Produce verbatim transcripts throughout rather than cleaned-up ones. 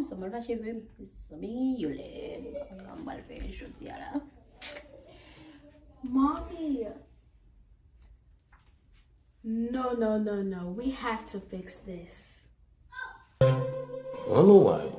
Sa m al fache vre, mezanmi, yo lè, m pral fè jodi a la. Mommy! No, no, no, no. We have to fix this. I don't know why.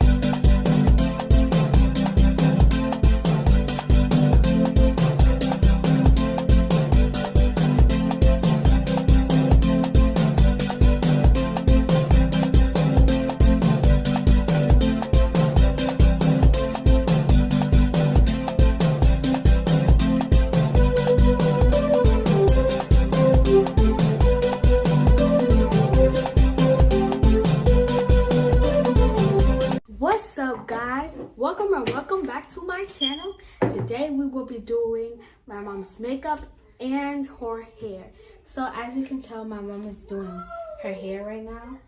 What's up, guys? Welcome or welcome back to my channel. Today we will be doing my mom's makeup and her hair. So as you can tell, my mom is doing her hair right now.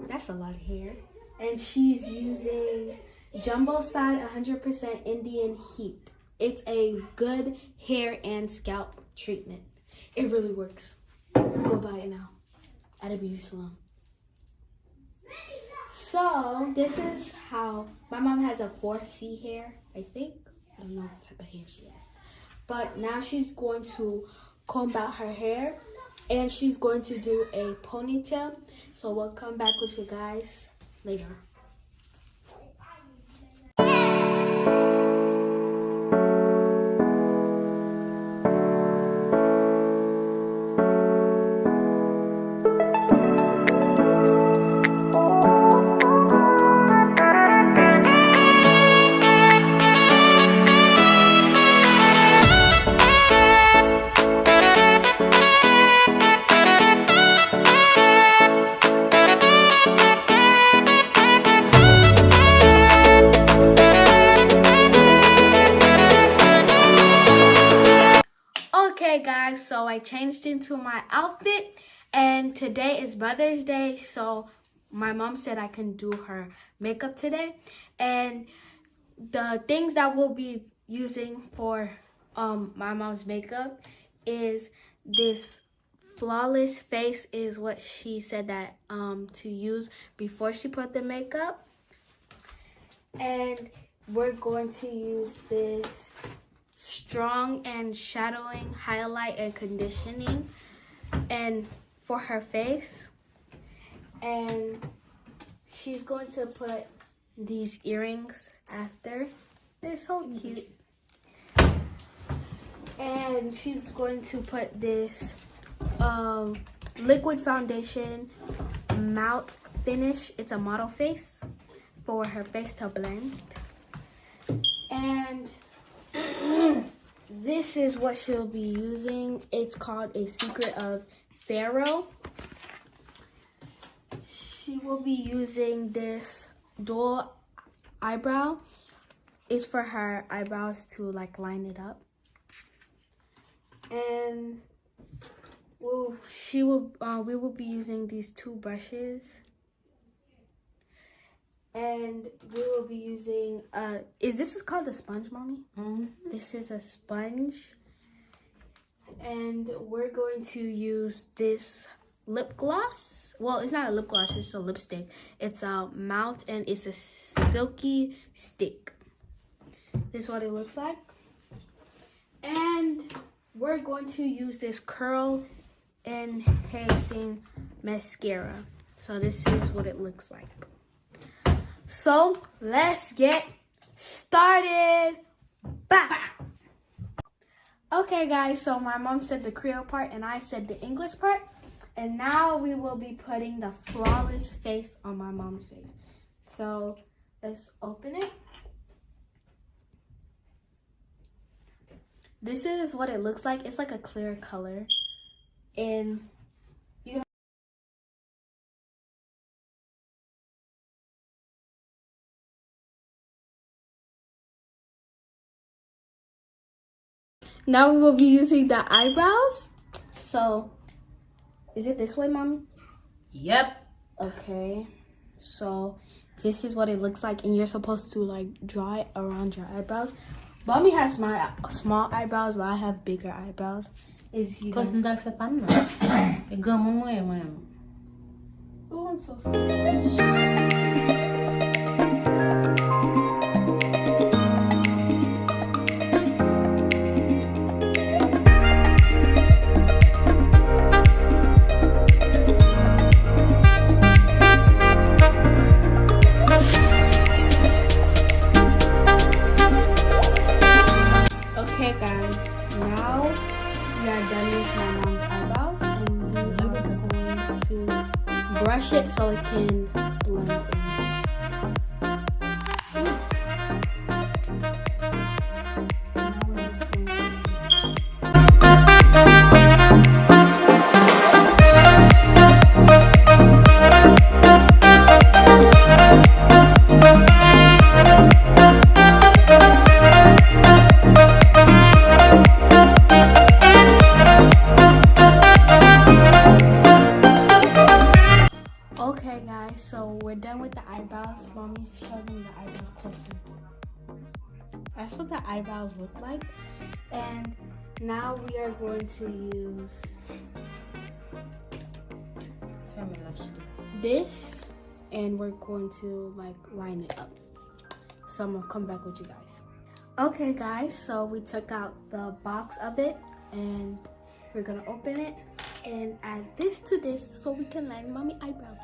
That's a lot of hair. And she's using Jumbo Side one hundred percent Indian Hemp. It's a good hair and scalp treatment. It really works. Go buy it now at a beauty salon. So, this is how my mom has a four C hair, I think. I don't know what type of hair she has. But now she's going to comb out her hair and she's going to do a ponytail. So we'll come back with you guys later. Okay, guys, so I changed into my outfit, and today is Mother's Day, so my mom said I can do her makeup today. And the things that we'll be using for, um, my mom's makeup is this Flawless Face is what she said that, um, to use before she put the makeup. And we're going to use this strong and shadowing highlight and conditioning and for her face. And she's going to put these earrings after. They're so cute. And she's going to put this, um, liquid foundation matte finish. It's a model face for her face to blend. And this is what she'll be using. It's called A Secret of Pharaoh. She will be using this dual eyebrow. It's for her eyebrows to, like, line it up. And we'll, she will, uh, we will be using these two brushes. And we will be using, uh, is this is called a sponge, Mommy? Mm-hmm. This is a sponge. And we're going to use this lip gloss. Well, it's not a lip gloss, it's a lipstick. It's a mouth and it's a silky stick. This is what it looks like. And we're going to use this curl enhancing mascara. So this is what it looks like. So let's get started. Bah! Okay, guys, so my mom said the Creole part and I said the English part. And now we will be putting the flawless face on my mom's face. So let's open it. This is what it looks like. It's like a clear color. And you can Now we will be using the eyebrows. So, is it this way, Mommy? Yep. Okay. So, this is what it looks like, and you're supposed to, like, draw it around your eyebrows. Mommy has my small eyebrows, but I have bigger eyebrows. Is you Cause guys m t al fè pa m nan. E granmoun mwen ye, mwen menm. Oh, I'm so sorry. Shake so it can blend in. Okay, guys, so we're done with the eyebrows. Mommy, show them the eyebrows closer. That's what the eyebrows look like. And now we are going to use this, and we're going to, like, line it up. So I'm gonna come back with you guys. Okay, guys, so we took out the box of it, and we're gonna open it and add this to this so we can line mommy eyebrows.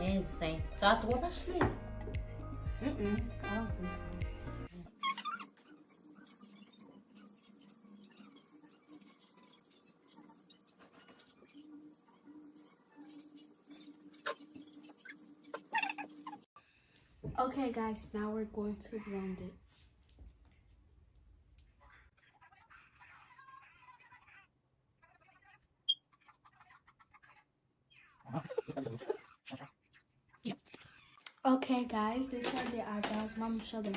Ensei. Sa twòp, Ashley? Mm-mm, I don't think so. Okay, guys, now we're going to blend it. Okay, guys, these are the eyebrows. Mommy, show them.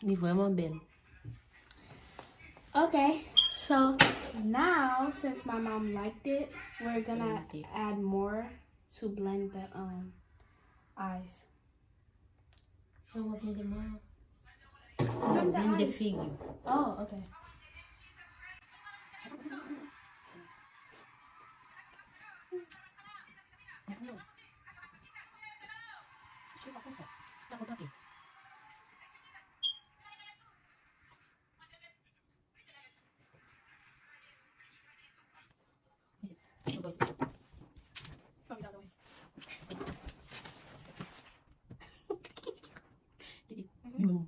Li vrèman bèl. Okay, so now since my mom liked it, we're gonna Okay. add more to blend the um eyes. Mwen wap mete mwen. Mwen blende figi. Oh, okay. Hello.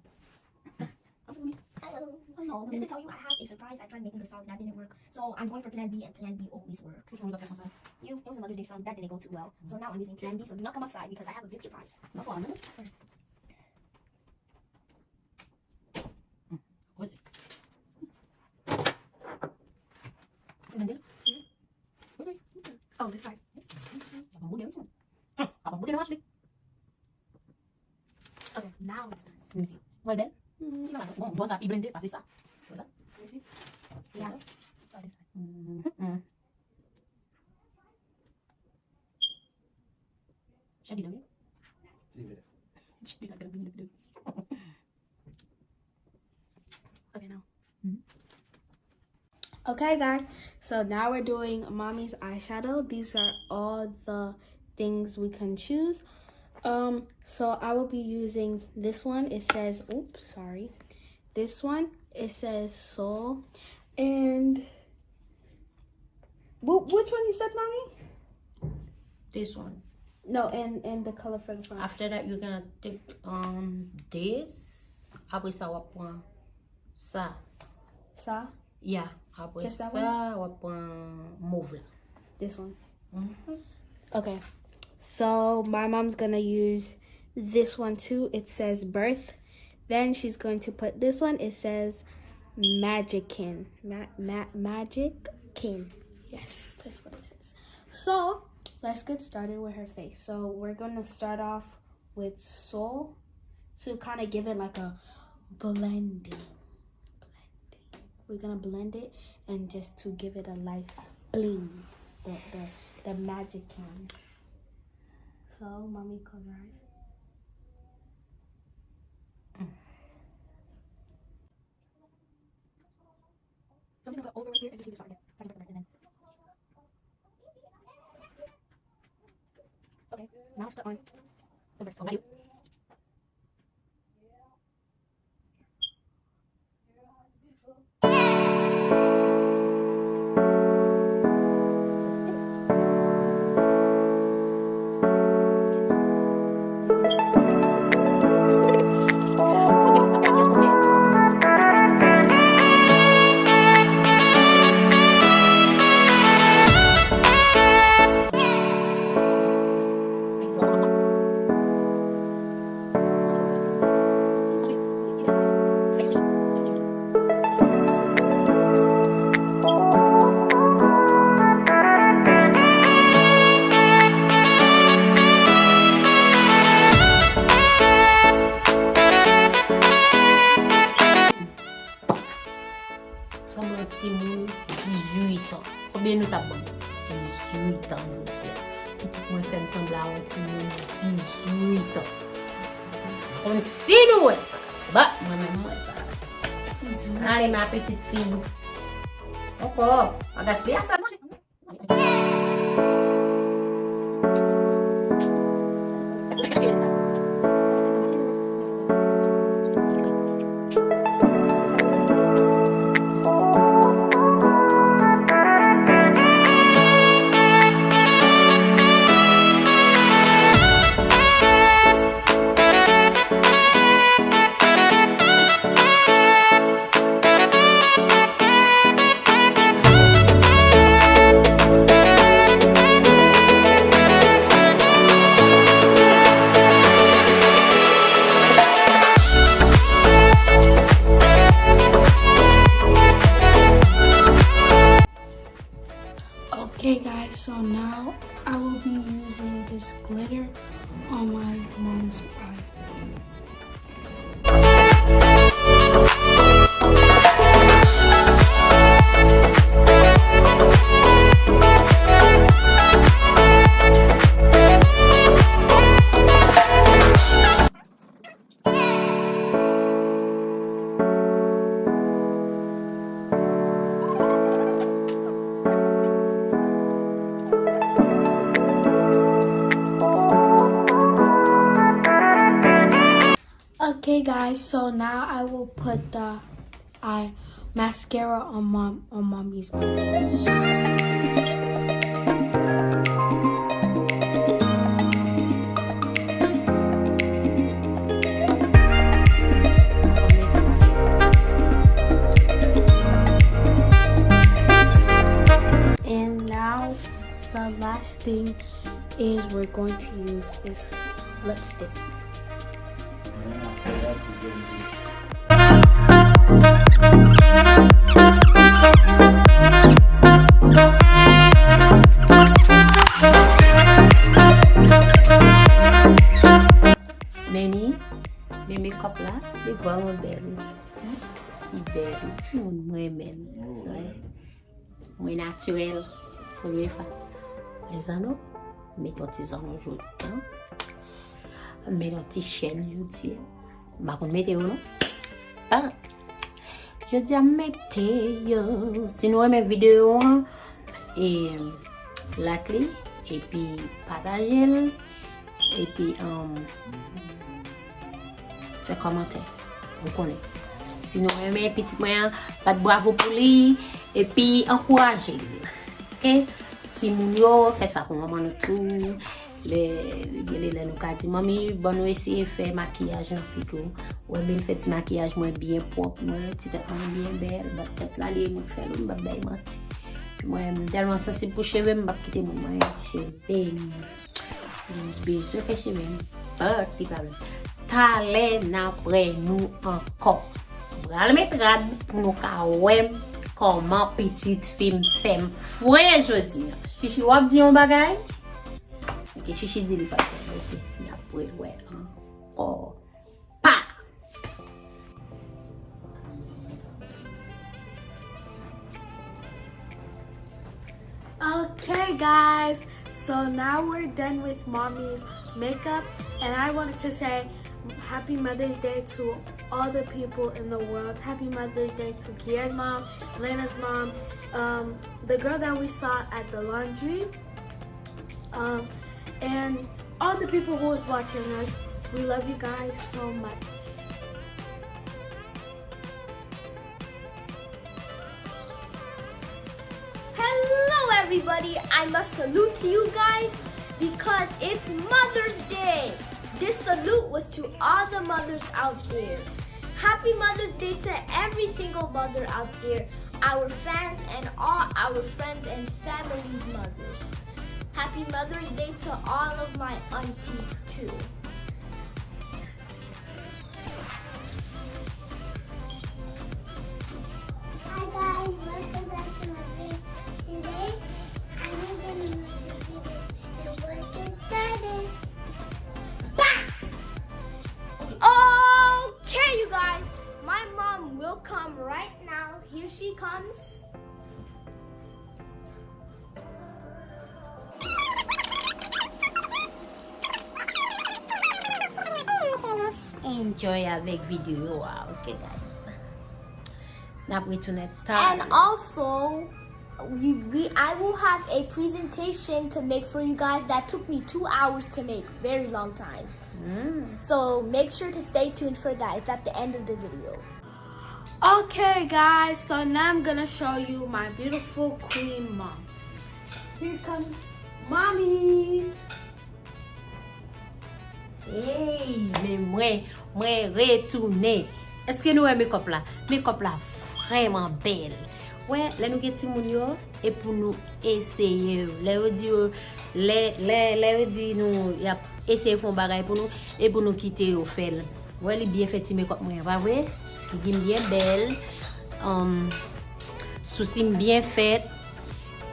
Hello. Just to tell you, I have a surprise. I tried making the song, that didn't work. So I'm going for plan B, and plan B always works. Which one you got first on song? You, it was a Mother's Day song that didn't go too well. So now I'm using plan B, so do not come outside because I have a big surprise. No problem. What is it? What is it? Oh, this side. Apa boude, apa boude nan Ashley? Okay, now it's done. Let me see. Wè bèl? Bon, bon sa, pi blende, pase sa. Wè sa? You see? Yeah. Oh, this side. Mhm. Shaggy, don't you? Okay, now. Okay, guys. So now we're doing mommy's eyeshadow. These are all the things we can choose. Um, so I will be using this one. It says, oops, sorry. This one, it says Soul. And wh- which one you said, mommy? This one. No, and and the color for the front. After that, you're gonna take um this. Apre sa, w ap pran sa. Sa? Yeah, apre Just that sa, w ap pran move la. This one. Okay. So my mom's gonna use this one too. It says birth. Then she's going to put this one. It says magickin. Ma- ma- magickin. Yes, that's what it says. So let's get started with her face. So we're gonna start off with Soul to kind of give it like a blending. Blending. We're gonna blend it and just to give it a nice bling. The the the magic can. So, mommy, close your eyes. So I'm gonna put over right here and just leave this part again. So I can put the rest in. Okay, now let's put on the rest. Got it. Timoun dizuit an. Konbyen nou t ap ban m? Dizuit an, jodi a. Pitit mwen fè m sanble a yon timoun dizuit an. Konn si nou wè sa. Bon, mwen menm, m wè sa. Ale, ma petite fille. Ankò, pa gaspiye afè manje. Okay, guys, so now I will be using this glitter on my mom's eye. Okay, guys, so now I will put the eye mascara on mom on mommy's eyes. And now the last thing is we're going to use this lipstick. Men ni, men makeup la, li vrèman bèl. Li bèl, wi, timoun, mwen renmen l. Wi. Mwen natirèl, premye fwa. Mwen zanno, m met yon ti zanno jodi a. M met yon ti chèn jodi a. M pa konn mete yo non. Ah. Jodi a m mete yo. Si nou renmen videyo an, e, like li, epi pataje l, epi, um, fè kòmantè. Ou konnen. Si nou renmen pitit mwen an, bat bravo pou li, epi ankouraje l. Oke? Timoun yo, fè sa pou manman nou tou. Lè, gen de lè nou ka di, "Manmi, ban nou eseye fè makiyaj nan figi w." Ou wè, Bel fè ti makiyaj mwen byen pwòp, mwen, ti tèt mwen byen bèl, bat tèt la, li e mwen k fè l, m p ap bay manti. Mwen, m tèlman sansib pou cheve m, m p ap kite moun manyen cheve m. Li bezwen fè cheve m, but li pa vle. Talè n ap wè nou ankò. Pral met rad pou nou ka wè m kòman pitit fi m fè m fre jodi a. Chichi, w ap di yon bagay? Ok, Chichi di li pa t fè m. Ok, n ap wè ankò. Pa! Okay, guys, so now we're done with mommy's makeup, and I wanted to say happy Mother's Day to all the people in the world. Happy Mother's Day to Kia's mom, Lena's mom, um, the girl that we saw at the laundry, um, and all the people who is watching us. We love you guys so much. Hello, everybody. I must salute to you guys because it's Mother's Day. This salute was to all the mothers out there. Happy Mother's Day to every single mother out there, our fans, and all our friends and family's mothers. Happy Mother's Day to all of my aunties, too. Hi guys, welcome back to my video. Today, I'm gonna make a video. The work is started. Bah! Okay, you guys, my mom will come right now. Here she comes. Enjoy avèk videyo a, ok, guys. N ap retounen talè. And also, we, we, I will have a presentation to make for you guys that took me two hours to make. Very long time. So make sure to stay tuned for that. It's at the end of the video. Okay, guys, so now I'm gonna show you my beautiful queen mom. Here comes mommy. Hey, men mwen, mwen retounen. Èske nou wè mekòp la? Mekòp la vrèman bèl. Wè, lè nou gen timoun yo, e pou nou eseye yo. Lè yo di yo, lè, lè, lè yo di nou y ap eseye fè yon bagay pou nou, e pou nou kite yo fè l. Wè, li byen fè ti mekòp mwen, pa vre? Figi m byen bèl, um, sousi m byen fèt,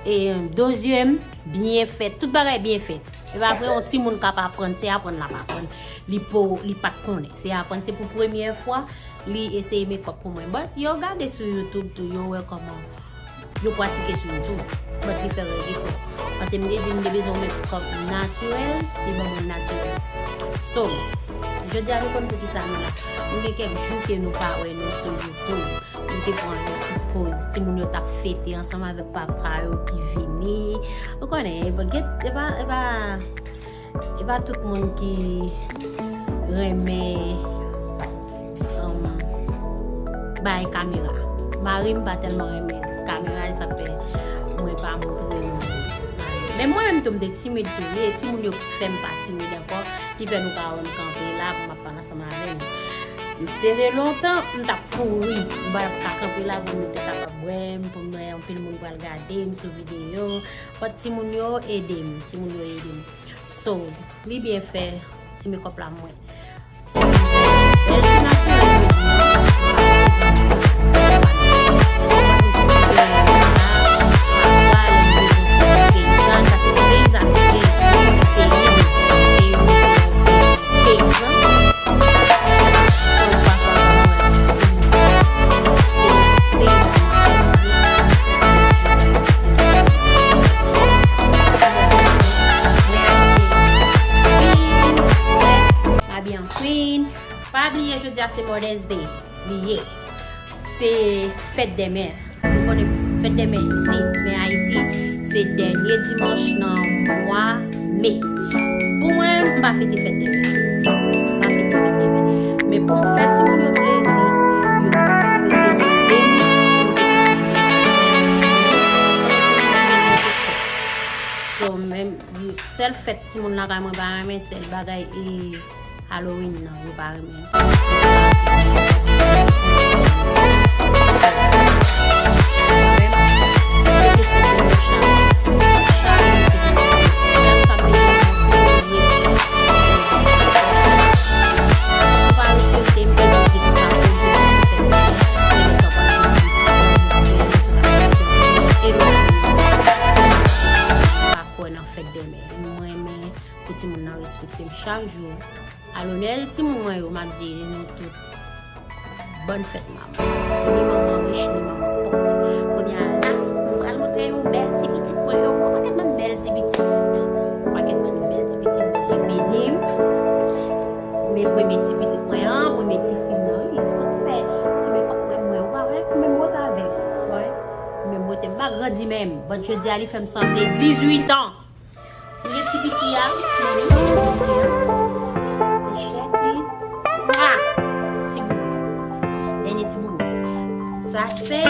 e do zye m byen fèt, tout bagay byen fèt. E pa vre, yon timoun k ap aprann, se aprann l ap aprann. Li po, li pa t konnen, se aprann, se pou premyè fwa li eseye mekòp pou mwen. But yo gade sou YouTube tou, yo wè kòman yo pratike sou YouTube. But li fè rèl efò. Paske m te di m te bezwen yon mekòp natirèl, li ban mwen natirèl. So, jodi a nou konn poukisa nou la. Nou gen kèk jou ke nou pa wè nou sou YouTube. Nou te pran yon ti poz. Timoun yo t ap fete ansanm avèk papa yo ki vini. Ou konnen, e pa, e pa, e pa, e pa tout moun ki renmen, um, bay kamera. Mari m pa tèlman renmen kamera, e sa fè mwen pa montre nou. Men mwen menm tou, m te timid tou. E timoun yo fè m pa timid ankò, ki fè nou ka wè m kanpe la pou m ap pale ansanm avè nou. M sere lontan, m t ap kouri. M pa t ap ka kanpe la pou m te kapab wè m, pou m wè anpil moun pral gade m sou videyo. But timoun yo ede m, timoun yo ede m. So, li byen fè ti mekòp la mwen. Bèl ti natirèl jodi a. Mwen abiye an queen. Pa bliye jodi a se Mother's Day li ye. Se fèt dè mè. Nou konnen fèt dè mè isi, men Ayiti, se dènye dimanch nan mwa me. Pou mwen, m pa fete fèt dè mè. M pa fete fèt dè mè. Men pou m fè timoun yo plezi, yo, yo te mande m pou m te fè. So, menm, sèl fèt timoun lakay mwen pa renmen, sèl bagay e Halloween nan, yo pa renmen. Kwè nan fèt dè mè. Mwen renmen pou timoun nan respekte m chak jou. Alonè, timoun mwen yo, m ap di nou tout, bòn fèt manman. Ni manman rich, ni manman pòv. Kounye a la, m pral montre nou bèl ti pitit mwen yo. Yon pakèt bann bèl ti pitit. Yon pakèt bann bèl ti pitit, Bondye beni m. Men premye ti pitit mwen an, premye ti fi m nan, wi, sa fè ti mekòp mwen, mwen, ou pa wè, m menm wote avè l, ou pa wè? M menm wote, m pa grandi menm. But jodi a, li fè m sanble dizuit an. M gen ti piti a, se chèk li. Ah! Ti boubou. Dènye ti boubou. Sa se